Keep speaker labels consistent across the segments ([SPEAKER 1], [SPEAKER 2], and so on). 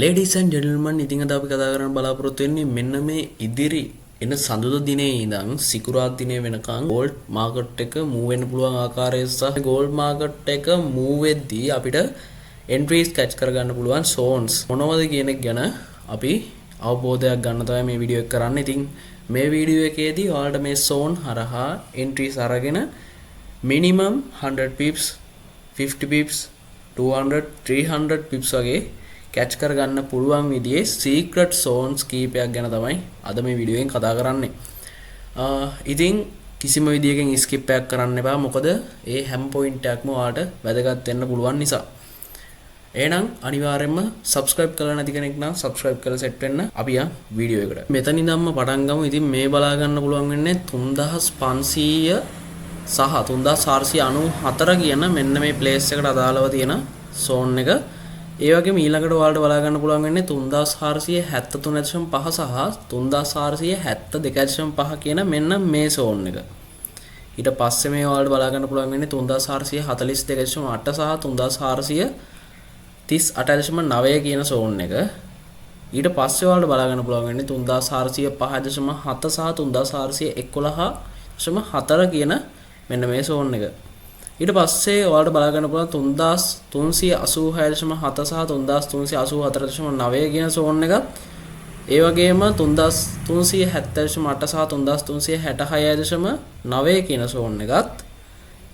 [SPEAKER 1] Ladies and gentlemen, ඉතින් අද අපි කතා කරන්න බලාපොරොත්තු වෙන්නේ මෙන්න මේ ඉදිරි එන සඳුදා දිනේ ඉඳන් සිකුරාදා දිනේ වෙනකන් ගෝල්ඩ් මාකට් එක මූව් වෙන්න පුළුවන් ආකාරය සහ ගෝල්ඩ් මාකට් එක මූව් වෙද්දී අපිට එන්ට්‍රීස් කැච් කරගන්න පුළුවන් සෝන්ස් මොනවද කියන එක ගැන අපි අවබෝධයක් ගන්න තමයි මේ වීඩියෝ එක කරන්නේ. ඉතින් මේ වීඩියෝ එකේදී ඔයාලට මේ සෝන් හරහා එන්ට්‍රීස් අරගෙන මිනිමම් 100 පිප්ස්, 50 පිප්ස්, 200, 300 පිප්ස් වගේ කැච් කරගන්න පුළුවන් විදිහේ සීක්‍රට් සෝන්ස් කීපයක් ගැන තමයි අද මේ වීඩියෝ එකෙන් කතා කරන්නේ. ඉතින් කිසිම විදියකින් ස්කිප් එකක් කරන්න එපා. මොකද ඒ හැම පොයින්ට් එකක්ම ඔයාලට වැදගත් වෙන්න පුළුවන් නිසා. එහෙනම් අනිවාර්යයෙන්ම සබ්ස්ක්‍රයිබ් කරලා නැති කෙනෙක් නම් සබ්ස්ක්‍රයිබ් කරලා සෙට් වෙන්න. අපි යන් වීඩියෝ එකට. මෙතන ඉඳන්ම පටන් ගමු. ඉතින් මේ බලා ගන්න පුළුවන් වෙන්නේ 3500 සහ 3494 කියන මෙන්න මේ ප්ලේස් එකට අදාළව තියෙන සෝන් එක. ඒ වගේම ඊළඟට ඔයාලට බලා ගන්න පුළුවන් වෙන්නේ 3473.5 සහ 3472.5 කියන මෙන්න මේ සෝන් එක. ඊට පස්සේ මේ ඔයාලට බලා ගන්න පුළුවන් වෙන්නේ 3442.8 සහ 3438.9 කියන සෝන් එක. ඊට පස්සේ ඔයාලට බලා ගන්න පුළුවන් වෙන්නේ 3405.7 සහ 3411.4 කියන මෙන්න මේ සෝන් එක. ඊට පස්සේ ඔයාලට බලා ගන්න පුළුවන් 3386.7 සහ 3384.9 කියන සෝන් එකත්, ඒ වගේම 3370.8 සහ 3366.9 කියන සෝන් එකත්,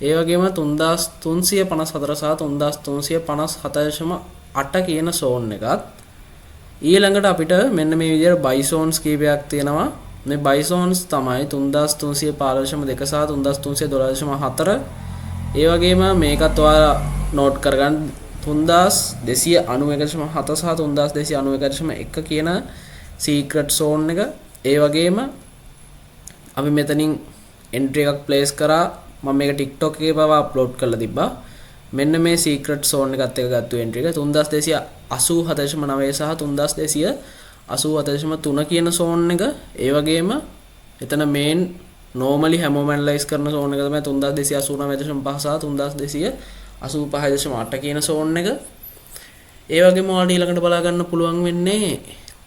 [SPEAKER 1] ඒ වගේම 3354 සහ 3357.8 කියන සෝන් එකත්. ඊළඟට අපිට මෙන්න මේ විදිහට බයි සෝන්ස් කීපයක් තියෙනවා. මේ බයි සෝන්ස් තමයි 3315.2 සහ 3312.4. ඒ වගේම මේකත් ඔයාලා නෝට් කරගන්න, 3291.7 සහ 3291.1 කියන සීක්‍රට් සෝන් එක. ඒ වගේම අපි මෙතනින් එන්ට්‍රි එකක් ප්ලේස් කරා. මම මේක TikTok එකේ පවා අප්ලෝඩ් කරලා තිබ්බා. මෙන්න මේ සීක්‍රට් සෝන් එකත් එක්ක ගත්ත එන්ට්‍රි එක 3287.9 සහ 3287.3 කියන සෝන් එක. ඒ වගේම එතන මේන් නෝමලි හැමෝම ඇනලයිස් කරන සෝන් එක තමයි 3289.5 සහ 3285.8 කියන සෝන් එක. ඒ වගේම ඔයාලට ඊළඟට බලා ගන්න පුළුවන් වෙන්නේ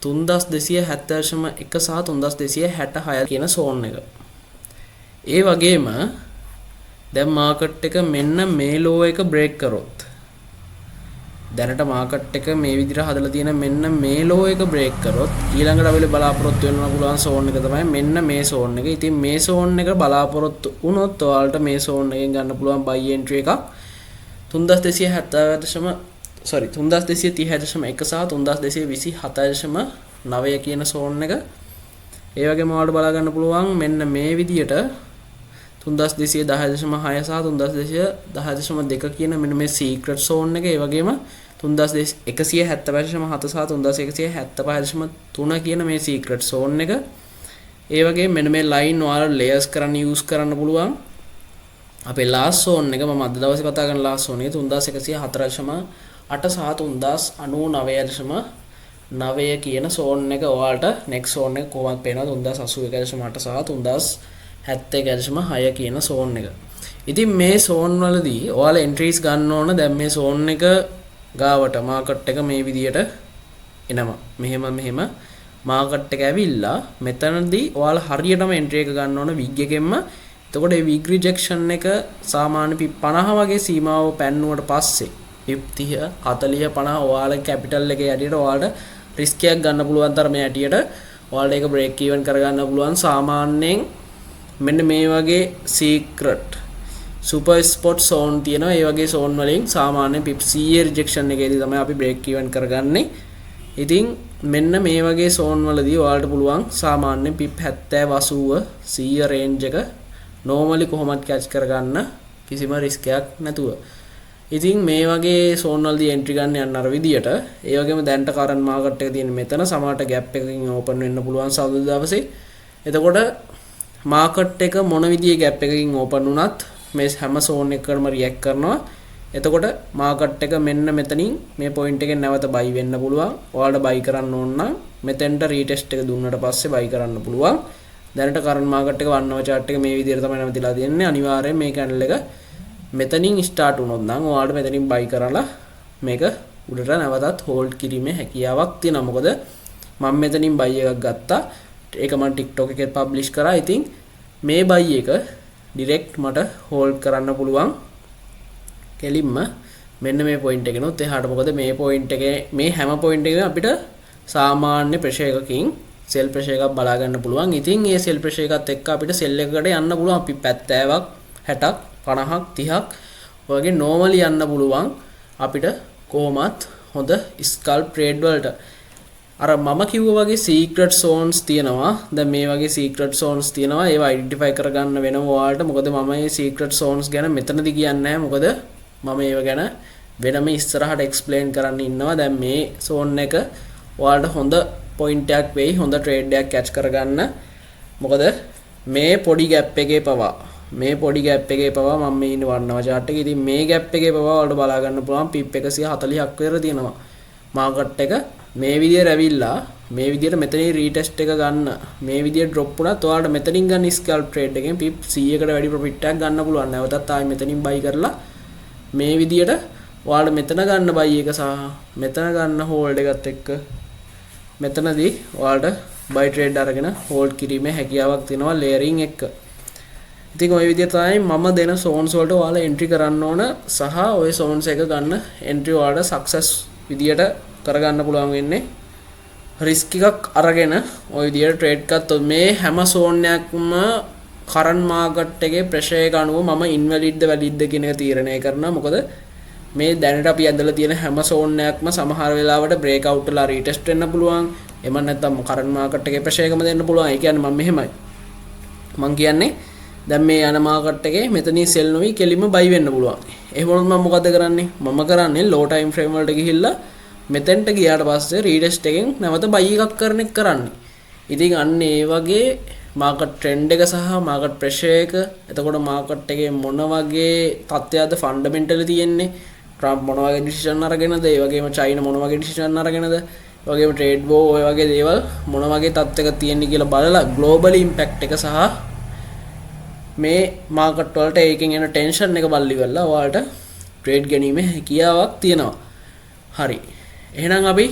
[SPEAKER 1] 3270.1 සහ 3266 කියන සෝන් එක. ඒ වගේම දැන් මාකට් එක මෙන්න මේ ලෝ එක බ්‍රේක් කරොත්, දැනට මාකට් එක මේ විදිහට හදලා තියෙන මෙන්න මේ ලෝ එක බ්‍රේක් කරොත්, ඊළඟට අපිට බලාපොරොත්තු වෙන්න පුළුවන් සෝන් එක තමයි මෙන්න මේ සෝන් එක. ඉතින් මේ සෝන් එක බලාපොරොත්තු වුණොත් ඔයාලට මේ සෝන් එකෙන් ගන්න පුළුවන් බයි එන්ට්‍රි එකක් 3270, සෝරි, 3230.1 සහ 3227.9 කියන සෝන් එක. ඒ වගේම ඔයාලට බලා ගන්න පුළුවන් මෙන්න මේ විදියට 3210.6 සහ 3210.2 කියන මෙන්න මේ සීක්‍රට් සෝන් එක. ඒ වගේම 3175.7 සහ 3175.3 කියන මේ සීක්‍රට් සෝන් එක. ඒ වගේම මෙන්න මේ ලයින් ඔයාලා ලේයර්ස් කරන්න යූස් කරන්න පුළුවන්. අපේ ලාස්ට් සෝන් එක, මම අද දවසේ කතා කරන ලාස්ට් සෝන් එක 3104.8 සහ 3099.9 කියන සෝන් එක. ඔයාලට නෙක්ස්ට් සෝන් එක කොහොමද පේනවා, 3081.8 සහ 3071.6 කියන සෝන් එක. ඉතින් මේ සෝන් වලදී ඔයාලා එන්ට්‍රීස් ගන්න ඕන. දැන් මේ සෝන් එක ගාවට මාකට් එක මේ විදියට එනවා. මෙහෙම මෙහෙම මාකට් එක ඇවිල්ලා මෙතනදී ඔයාලා හරියටම එන්ට්‍රි එක ගන්න ඕන විග් එකෙන්ම. එතකොට මේ විග් රිජෙක්ෂන් එක සාමාන්‍ය පිප් 50 වගේ සීමාව පැන්නුවට පස්සේ පිප් 30, 40, 50 ඔයාලගේ කැපිටල් එකේ හැටියට ඔයාලට රිස්ක් එකක් ගන්න පුළුවන් තරමේ හැටියට ඔයාලට ඒක බ්‍රේක් ඊවන් කරගන්න පුළුවන්. සාමාන්‍යයෙන් මෙන්න මේ වගේ සීක්‍රට් සුපර් ස්පොට් සෝන් තියෙනවා. ඒ වගේ සෝන් වලින් සාමාන්‍ය පිප් 100 රිජෙක්ෂන් එකේදී තමයි අපි බ්‍රේක් ඊවන් කරගන්නේ. ඉතින් මෙන්න මේ වගේ සෝන් වලදී ඔයාලට පුළුවන් සාමාන්‍ය පිප් 70, 80, 100 රේන්ජ් එක නෝමලි කොහොමත් කැච් කරගන්න කිසිම රිස්ක් එකක් නැතුව. ඉතින් මේ වගේ සෝන් වලදී එන්ට්‍රි ගන්න යන්න අර විදියට. ඒ වගේම දැන්ට කරන්ට් මාකට් එක තියෙන මෙතන සමහරට ගැප් එකකින් ඕපන් වෙන්න පුළුවන් සඳුදා දවසේ. එතකොට මාකට් එක මොන විදිහේ ගැප් එකකින් ඕපන් වුණත් මේ හැම සෝන් එකකටම රියැක්ට් කරනවා. එතකොට මාකට් එක මෙන්න මෙතනින් මේ පොයින්ට් එකෙන් නැවත බයි වෙන්න පුළුවන්. ඔයාලට බයි කරන්න ඕන නම් මෙතෙන්ට රීටෙස්ට් එක දුන්නට පස්සේ බයි කරන්න පුළුවන්. දැනට කරන්ට් මාකට් එක වන් අවර් චාට් එක මේ විදිහට තමයි නැවතිලා තියෙන්නේ. අනිවාර්යයෙන් මේ කැන්ඩල් එක මෙතනින් ස්ටාර්ට් වුණොත් නම් ඔයාලට මෙතනින් බයි කරලා මේක උඩට නැවතත් හෝල්ඩ් කිරීමේ හැකියාවක් තියෙනවා. මොකද මම මෙතනින් බයි එකක් ගත්තා. ඒක මම TikTok එකේ පබ්ලිෂ් කරා. ඉතින් මේ බයි එක ඩිරෙක්ට් මට හෝල්ඩ් කරන්න පුළුවන් කෙලින්ම මෙන්න මේ පොයින්ට් එකෙනුත් එහාට. මොකද මේ පොයින්ට් එකේ, මේ හැම පොයින්ට් එකකම අපිට සාමාන්‍ය ප්‍රෙෂර් එකකින් සෙල් ප්‍රෙෂර් එකක් බලා ගන්න පුළුවන්. ඉතින් ඒ සෙල් ප්‍රෙෂර් එකත් එක්ක අපිට සෙල් එකකට යන්න පුළුවන්. අපි 70ක්, 60ක්, 50ක්, 30ක් ඔය වගේ නෝමලි යන්න පුළුවන් අපිට කොහොමත් හොඳ ස්කල්ප් ට්‍රේඩ් වලට. අර මම කිව්වා වගේ සීක්‍රට් සෝන්ස් තියෙනවා. දැන් මේ වගේ සීක්‍රට් සෝන්ස් තියෙනවා. ඒවා අයිඩෙන්ටිෆයි කරගන්න වෙනවා ඔයාලට. මොකද මම මේ සීක්‍රට් සෝන්ස් ගැන මෙතනදි කියන්නේ නැහැ. මොකද මම ඒව ගැන වෙනම ඉස්සරහට එක්ස්ප්ලেইন කරන්න ඉන්නවා. දැන් මේ සෝන් එක ඔයාලට හොඳ පොයින්ට් එකක් වෙයි, හොඳ ට්‍රේඩ් එකක් කැච් කරගන්න. මොකද මේ පොඩි ගැප් එකේ පවා, මේ පොඩි ගැප් එකේ පවා, මම මේ ඉන්නේ 1 අවර් චාට් එකේ. ඉතින් මේ ගැප් එකේ පවා ඔයාලට බලා ගන්න පුළුවන් පිප් 140ක් විතර තියෙනවා. මාකට් එක මේ විදියට ඇවිල්ලා මේ විදියට මෙතනින් රීටෙස්ට් එක ගන්න, මේ විදියට ඩ්‍රොප් වුණත් ඔයාලට මෙතනින් ගන්න ස්කල්ප් ට්‍රේඩ් එකෙන් පිප් 100කට වැඩි ප්‍රොෆිට් එකක් ගන්න පුළුවන්. නැවතත් ආයි මෙතනින් බයි කරලා මේ විදියට ඔයාලට මෙතන ගන්න බයි එක සහ මෙතන ගන්න හෝල්ඩ් එකත් එක්ක මෙතනදී ඔයාලට බයි ට්‍රේඩ් අරගෙන හෝල්ඩ් කිරීමේ හැකියාවක් තියෙනවා ලේයරින් එක්ක. ඉතින් ඔය විදිහට තමයි මම දෙන සෝන්ස් වලට ඔයාලා එන්ට්‍රි කරන්න ඕන සහ ඔය සෝන්ස් එක ගන්න එන්ට්‍රි ඔයාලට සක්සස් විදියට කරගන්න පුළුවන් වෙන්නේ රිස්ක් එකක් අරගෙන ඔය විදියට ට්‍රේඩ් ගත්තොත්. මේ හැම සෝන් එකක්ම කරන්ට් මාකට් එකේ ප්‍රෙෂර් එක අනුව මම ඉන්වැලිඩ්ද වැලිඩ්ද කියන එක තීරණය කරනවා. මොකද මේ දැනට අපි ඇඳලා තියෙන හැම සෝන් එකක්ම සමහර වෙලාවට බ්‍රේක් අවුට් වෙලා රීටෙස්ට් වෙන්න පුළුවන්. එහෙම නැත්නම් කරන්ට් මාකට් එකේ ප්‍රෙෂර් එකම දෙන්න පුළුවන්. ඒ කියන්නේ මම මෙහෙමයි. මං කියන්නේ දැන් මේ යන මාකට් එකේ මෙතනින් සෙල් නොවි කෙලින්ම බයි වෙන්න පුළුවන්. එහෙම වුණොත් මම මොකද කරන්නේ? මම කරන්නේ ලෝ ටයිම් ෆ්‍රේම් වලට ගිහිල්ලා මෙතෙන්ට ගියාට පස්සේ රීටෙස්ට් එකෙන් නැවත බයි එකක් කරන එක කරන්නේ. ඉතින් අන්න ඒ වගේ මාකට් ට්‍රෙන්ඩ් එක සහ මාකට් ප්‍රෙෂර් එක, එතකොට මාකට් එකේ මොන වගේ තත්ත්වයක්ද ෆන්ඩමෙන්ටලි තියෙන්නේ, ට්‍රම්ප් මොන වගේ ඩිසිෂන් අරගෙනද, ඒ වගේම චයිනා මොන වගේ ඩිසිෂන් අරගෙනද, ඒ වගේම ට්‍රේඩ් වෝ ඔය වගේ දේවල් මොන වගේ තත්ත්වයක තියෙන්නේ කියලා බලලා ග්ලෝබල් ඉම්පැක්ට් එක සහ මේ මාකට් වලට ඒකෙන් එන ටෙන්ෂන් එක බලලි කරලා ඔයාලට ට්‍රේඩ් ගැනීමේ හැකියාවක් තියෙනවා. හරි. එහෙනම් අපි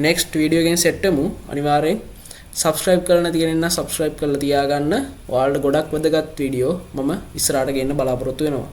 [SPEAKER 1] නෙක්ස්ට් වීඩියෝ එකෙන් සෙට් වෙමු. අනිවාර්යෙන් සබ්ස්ක්‍රයිබ් කරලා නැති කෙනෙක් නම් සබ්ස්ක්‍රයිබ් කරලා තියාගන්න. ඔයාලට ගොඩක් වැදගත් වීඩියෝ මම ඉස්සරහට ගේන්න බලාපොරොත්තු වෙනවා.